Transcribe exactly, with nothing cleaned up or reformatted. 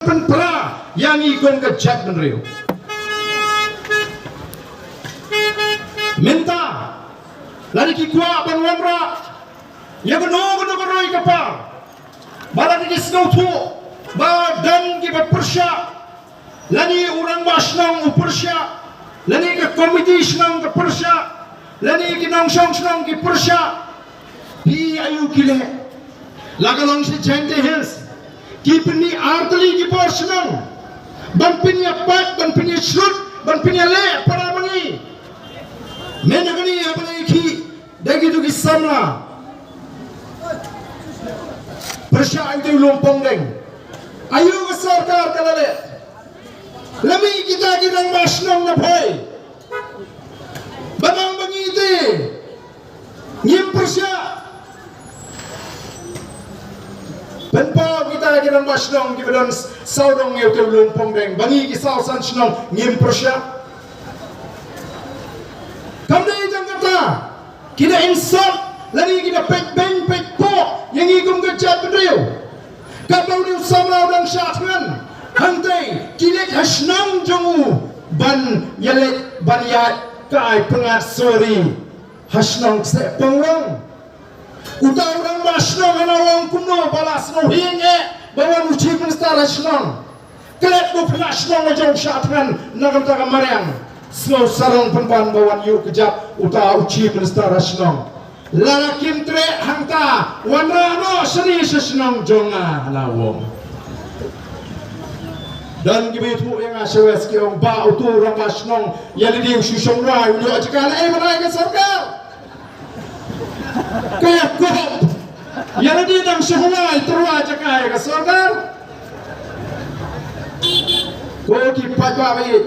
pynpra ïa ngi kum ka jaitbynriew. Mynta lada ki kwah ban wanrah ïa kano kano ka roi ka par, ba lada ki sngewthuh ba don kiba pyrshah, lane u rangbah shnong u pyrshah, lane ka komiti shnong ka pyrshah, lane ki nongshong shnong ki pyrshah, phi aïu ki leh? La ka long sha Jaintia Hills, ki pynmih artylli ki bor shnong ban pynïapait, ban pynïashrut, ban pynïaleh para ma ngi. Mynta kane ha Blei ki da kito ki samla pyrshah ïa uto u lum pongdeng. Aïu ka sorkar ka la leh? La mih kita ki rangbah shnong na Bhoi. Ba nang ba ngi te ngim pyrshah. Pynpaw kita ki rangbah shnong kiba don sawdong ïa uto u lum pongdeng, ba ngi ki saw san shnong ngim pyrshah. Kam dei tang kata, ki da insult lane ki da peit beiñ peit poh ïa ngi kum ka jaitbynriew. Katba une u samla u dang shah thngan, hangtei ki leit ha shnong jong u ban ïaleit ban ïaid kai pyngngad sori ha shnong Kseh Pangrong. Uta u rangbah shnong ha Nawong kumno ba la sngewhing eh ba wan u Chief Minister ha shnong. Klet u pynah shnong la jong shah thngan na ka bynta ka mariang. Sngew sarong pynban ba wan ïuh kjat uta u Chief Minister ha shnong. Lada kim treh hangta, wanrah noh shane sha shnong jong nga ha Nawong. Don kiba ïathuh ïa nga sha West ki ong ba uto u rangbah shnong ïa lade u shu shong wai u ïoh jaka, naei ban ai ka sorkar. Ka ïakop ïa lade dang shong wai tyrwa jaka ïa ka sorkar. Ko ki paidbah ba ïeit.